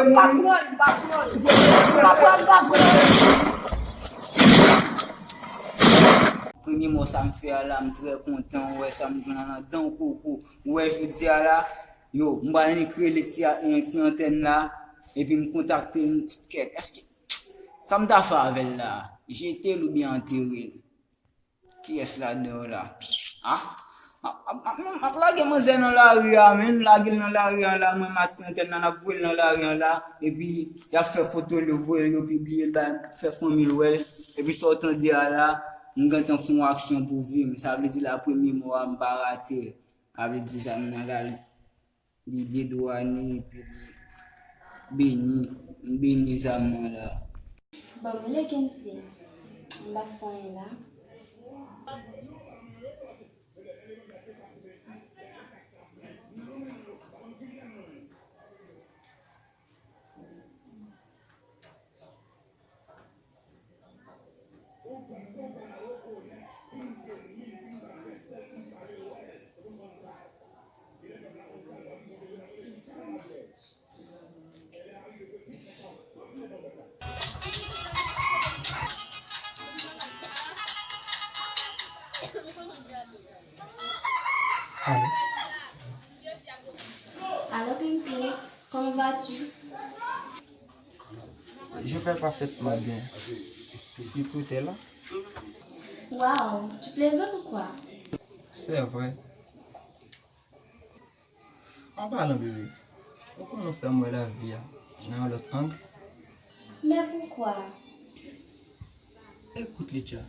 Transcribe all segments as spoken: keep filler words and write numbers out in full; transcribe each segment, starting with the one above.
M pa pran l, m pa pran l. M pa pran l, m pa pran l. Premye mò sa m fè a la, m trè kontan, ou wè sa m gen nan dan koko. Ou wè jodi a la, yo, m pral nik rele ti, a- ti antèn la, epi m kontakte l, m kèt, èske, sa m ta fè avè l la? Jete l oubyen antere l? Kiyès ladan yo la? Ah? M ap, m ap, m ap, m ap lage manzè nan lari a, menm lage l nan lari a la, mwen m ak ti antèn nan, n ap voye l nan lari a la, epi y ap fè foto l, yo voye l, yo pibliye l, bay, fè fanmi l wè l, epi sa w tande a la, m gentan fè yon aksyon pou vi m, sa vle di la premye mò a, m pa rate l, sa vle di sa m nan gal. Li dedwane epi li beni, m beni zam nan la. Bon, rele Kensley. M pa fè anyen la. Allô? Allô, Kingsley, comment vas-tu? Je vais parfaitement bien. Si tout est là. Waouh, tu plaisantes ou quoi? C'est vrai. An palan, bebe, ou konn ou fè m wè lavi a nan yon lòt ang. Mais pourquoi? Écoute, Licha,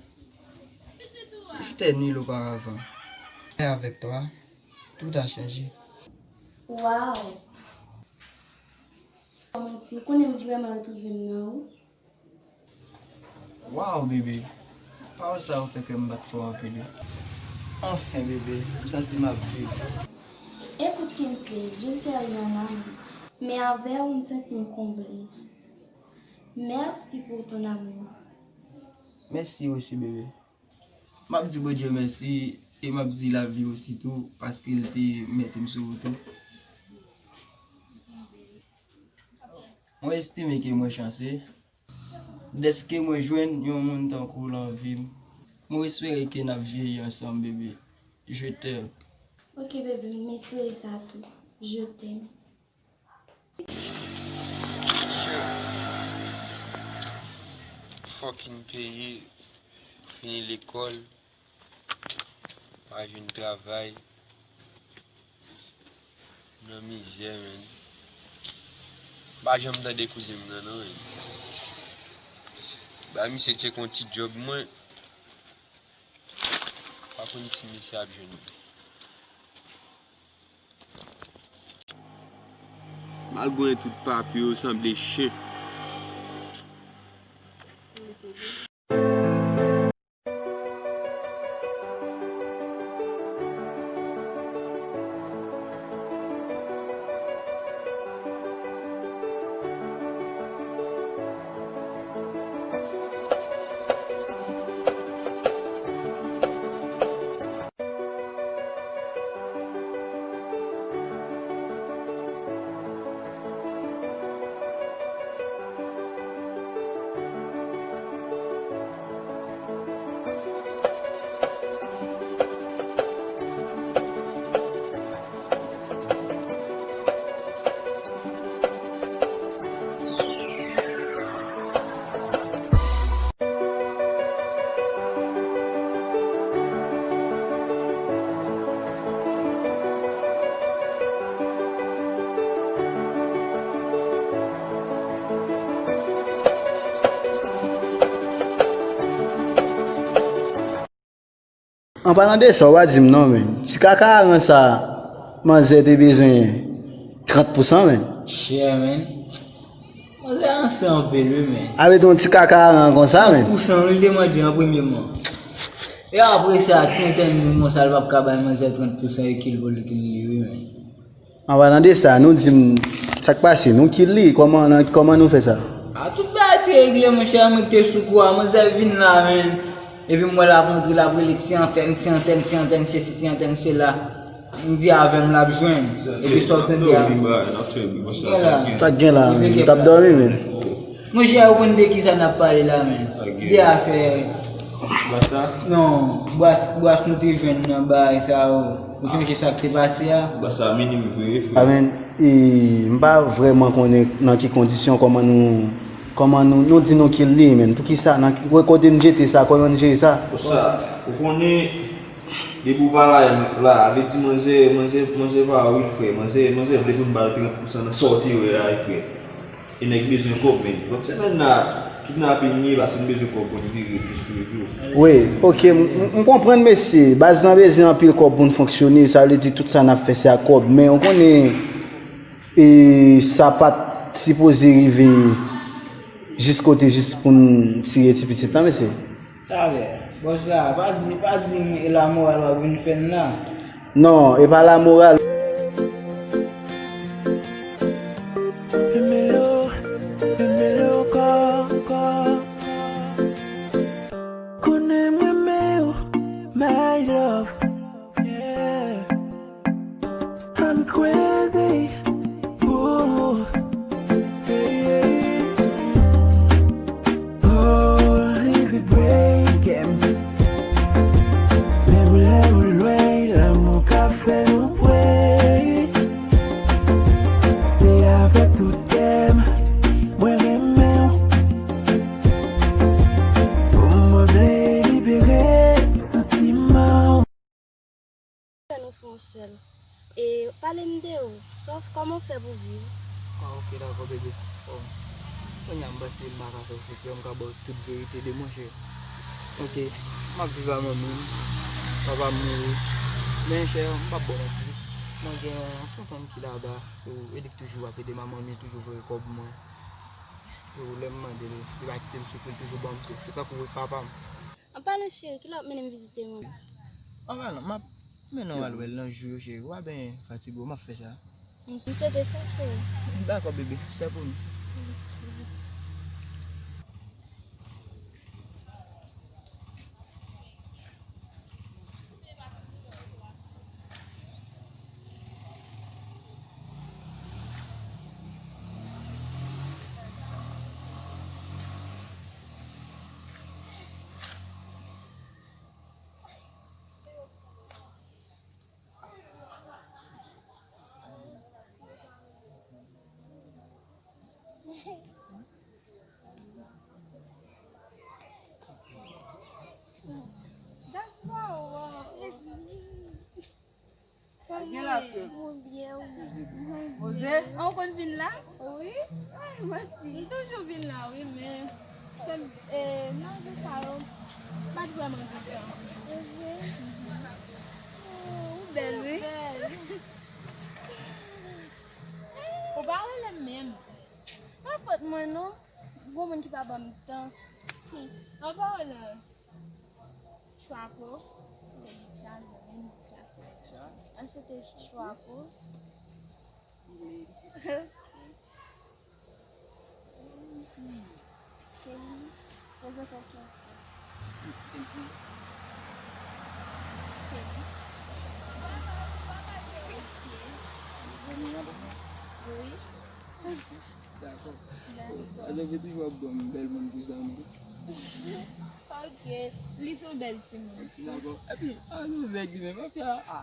j'étais nul auparavant. Mais avec toi, tout a changé. Waouh! Manti, ou konnen m vrèman retwouve m nan ou. Waw, bebe. Pawòl sa yo fè kè m bat fò anpil, wi. Anfen, bebe, m santi m ap viv. Écoute, Kingsley, je ne sais rien en amour. Men avè w, m santi m konble. Merci pour ton amour. Mèsi osi, bebe. M ap di Bondye mèsi e m ap di lavi osi tou, paske l te mete m sou wout ou. Mwen estime ke mwen chanse, dèske mwen jwenn yon moun tankou w nan vi m. Mwen espere ke n ap vyeyi ansanm, bebe. Je t'aime. Ok, bebe, m espere sa tou. Je t'aime. Shit. Fucking peyi. Fini lekòl. Pa jwenn travay. Nan mizè, menn. M pa janm tande kouzen m nan, non, menn. Ba misye tcheke yon ti djòb, mwen. Pa konn si misye ap jwenn li. Malgre tout papye yo sanble chen. An palan de sa, w pa di m non, men. Ti kaka aran sa, manzè te bezwen trant pousan, men. Chè, men. Manzè ranse anpil, wi, men. Avè ton ti kaka aran konsa, men. Trant pousan, wi, li te mande an premye mwa. E apre sa, ti entèn di m konsa, l p ap ka bay manzè trant pousan e kil pou l kil li, wi, men. An palan de sa, nou di m sa k pase, nou kil li, kòman, nan, kòman nou fè sa? A, tout bagay te regle, monchè, mwen te sou kou a, manzè vin la, men. Epi m wè l ap antre, l ap rele ti antèn, ti antèn, ti antèn sesi, ti antèn sela. M di avè m l ap jwenn. Epi sa w tande a. Gen la. Sa k gen la, men? T ap dòmi, men. Monchè, ou konn de ki sa n ap pale la, men? De afè. Non, bras, bras nou te jwenn nan bagay sa yo. Ou sonje sa k te pase a? Bras sa minim vre, frè. Amen. E, m pa vrèman konnen nan ki kondisyon, kòman nou, kòman nou, nou di nou kill li, men. Poukisa, nan ki, kote n jete sa, kòman n jere sa? Konsa, ou konnen, depi w pa la, la, vle di manzè, manzè, manzè pa wi, frè. Manzè, manzè vle pou n ba l trant pousan nan sa w te wè a, wi, frè. E nèg bezwen kòb, men. Lòt semèn la, kidnaping li ye, paske m bezwen kòb pou n vire plis toujou. Wi, oke, m, m, m konprann, mesye. Baz lan bezwen anpil kòb pou n fonksyone, sa vle di tout sa n ap fè se ak kòb. Men, ou konnen, e, sa pa t sipoze rive jis kote, jis pou n tiye ti pitit lan, mesye. Talè, bòs la, pa di, pa di m e lamoral w ap vin fè n la. Non, e pa lamoral. Memelo, memelo, kò, kò. Konnen m renmen w, my love. Yeah. I'm crazy. Ooh. Yeah, yeah. Oh, li vin break em. Menm lè ou lwen, lanmou ka fè nou pre. Se avèk tout kè m, mwen renmen w. Pou mwen vle libere santiman w. Fè nou fè yon sèl. E pale m de ou. Sa w, kòman w fè pou viv? Ah, ok, dakò, bebe. Bon, kounye a m panse m pa ka fè w sekrè, m ka ba w tout verite de mwen, cheri. Ok, m ap viv ak manmi m. Papa m mouri. Men, chè, m p ap ba w manti. Mwen gen yon tonton m ki laba, e li k toujou ap ede m, manmi toujou voye kòb mwen. E lè m mande l, li pa kite m soufri, li toujou ban m, se, se tankou papa m. An palan, cheri, kilè w ap mennen m vizite manmi? An palan, m ap mennen w al wè l nan jou yo, cheri. Ou pa byen fatige w, m ap fè sa. M swete sa, cheri. Dakò, bebe, sè pou nou. Gen la, frè. Mwen byen, wi. Poze. An, ou konn vin la? Wi. Ay, manti. M toujou vin la, wi, men sèl, e, nan jou sa yo, m pa t vrèman gen tan. Mhm. Oh, ou bèl, wi. Ou bèl. Ou pa rele m menm. Pa fòt mwen, non. Gon moun ki pa ban m tan. Hmm. An palan, Chwako, se Licha, zanmi m Licha. Licha? Anchete, Chwako. Kelly. Kelly. Prezante w, Chwako. Kelly. Kelly. Ok. Wi. Dakò. Dakò. Alò, gen toujou ap ban m bèl moun pou zanmi. Ok. Li se yon bèl timoun. Dakò. Epi, a, nou nèg li menm, mafya, a.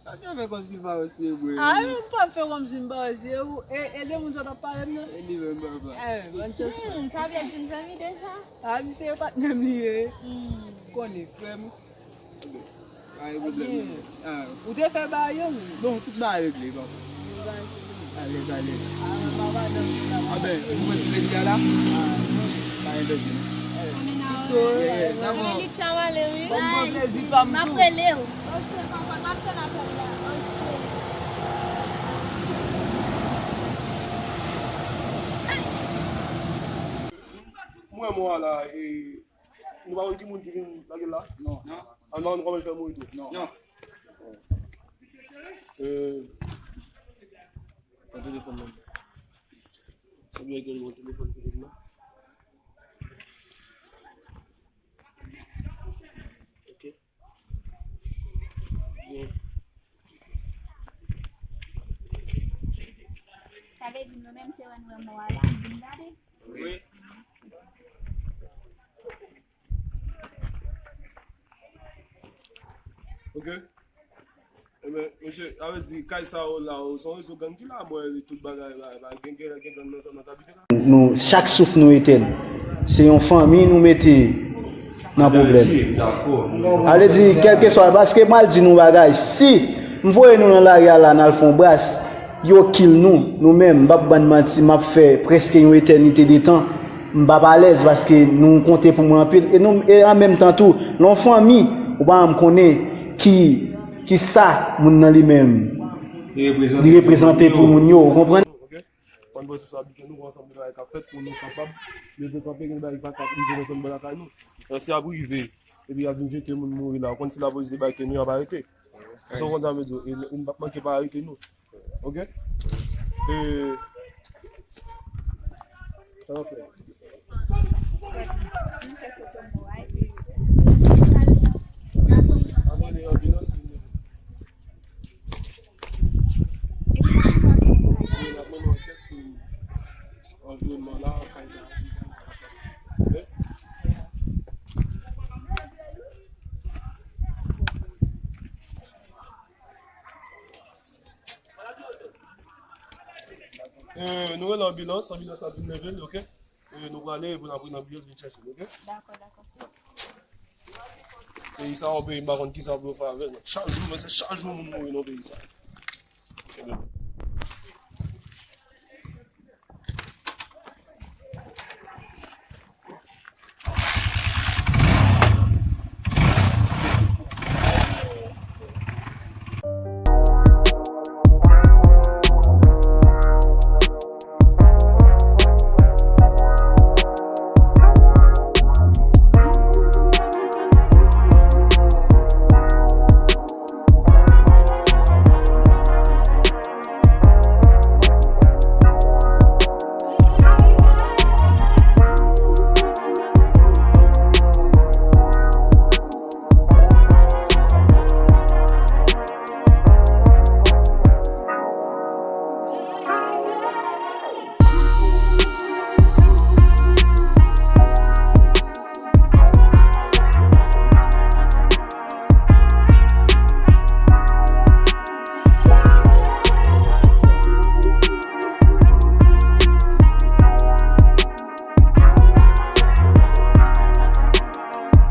Mafya fè kòmsi l pa wè se mwen. A, m pa fè kòmsi m pa wè se ou. E, e de moun sa w t ap pale m nan? E li menm, papa. E, bòn chans. Hmm, sa vle di m zanmi deja? A, misye e patnè m li ye. Hmm. Konnen, frè m. Pa gen pwoblèm. Ah. Ou te fè bagay yo, wi? Bon, tout bagay regle, papa. Tout bagay regle. Alèz, alèz. Ah, papa, nan, nan. Ah ben, ou mwen ti plezi a la? Ah, pa gen danje, non. Pito, eh, eh, dakò. Li tchawale, wi. Bon, bon plezi pa m tou. M ap rele w. Ok, papa, m ap tann apèl la. Ok. Mwen, mwen la, e, nou pa konn ki moun ki vin lage l la? Non. Non. Ah, nou pa konn kòman l fè mouri tou? Non. Non. Euh, nan telefòn nan. Ebyen, gen yon telefòn ki vin la. Ok. Byen. Nou menm se wè nou wè mò a la, nou vin gade. Wi. Ok. Ebyen, mesye, sa vle di, kay sa yo la, yo, se yon rezo gang ki la, mwen, tout bagay la, la, gen, gen, gen gang nan zòn nan k abite la. Nou, chak souf nou etèn. Se yon fanmi nou mete nan pwoblèm. Sa vle di, kèlkeswa, paske m al di nou bagay, si m voye nou nan lari a la, n al fè yon bras, yo kill nou, nou menm, m p ap bann manti, m ap fè prèske yon etènite de tan. M p ap alèz paske nou konte pou mwen anpil. E nou, e an menm tan tou, lè yon fanmi, ou pa janm konnen ki, ki sa moun nan li menm li reprezante pou moun yo, ou konprann? Ok? Konn pran responsabilite nou, konn ansanm de bagay k ap fèt pou nou kapab leve kanpe, gen bagay ki pa t ap rive nan zòn bò lakay nou. Lè si ap rive, epi y ap vin jete moun mouri la, ou konn si lapolis debake nou, y ap arete. Sa w konn sa m vle di w, e m p ap manke pa arete nou. Ok? E, sa w ap fè? Abone anpil, non, si w vle. N ap mennen ankèt sou anviwònman la, kay la. Ok? Euh, nou rele anbilans, anbilans la vin leve l, ok? Euh, nou prale, epi n ap rele anbilans vin chèche l, ok? Dakò, dakò. Peyi sa, yon peyi, m pa konn kisa pou yo fè avè l. Chak jou, men se chak jou moun mouri nan peyi sa.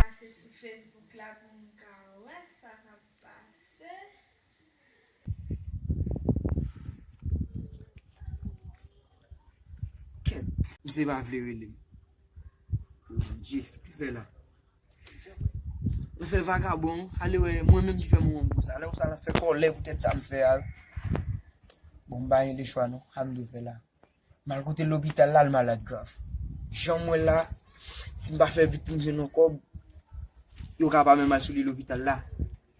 Pase sou Facebook la pou m ka wè sa k ap pase. Kèt, misye pa vle rele m. Bondye, sa l fè la? L fè vagabon, ale wè, mwen menm ki fè mwen wonm konsa. Lè konsa, l ap fè kòlè poutèt sa m fè a. Bon, m pa gen lechwa non, sa m dwe fè la. M al kote lopital la, l malad grav. Jan m wè l la, si m pa fè vit pou m jwenn yon kòb, yo ka pa menm al sou li lopital la.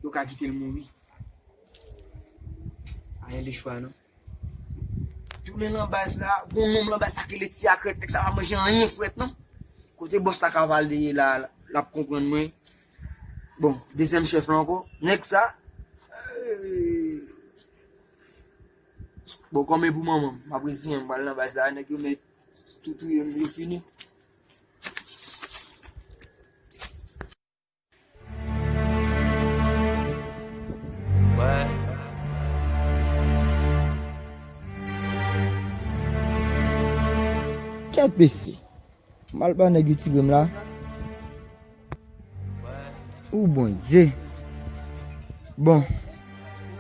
Yo ka kite l mouri. Pa gen lechwa non. Tounen nan baz la, gon nonm nan baz la ki rele Ti Akrèt, nèg sa pa manje anyen frèt non. Kote bòs la ka pale ye la, l ap konprann mwen. Bon, dezyèm chèf la ankò, nèg sa, euh, bon, kòm e pou manman m, m ap reziyen m, m pral nan baz la, nèg yo mèt tou touye m, yo fini. Kèt mesye. M al ba nèg yo ti grenm la. Ou Bondye. Bon,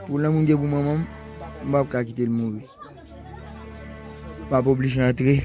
pou lanmou m gen pou manman m, m p ap ka kite l mouri. M ap oblije antre.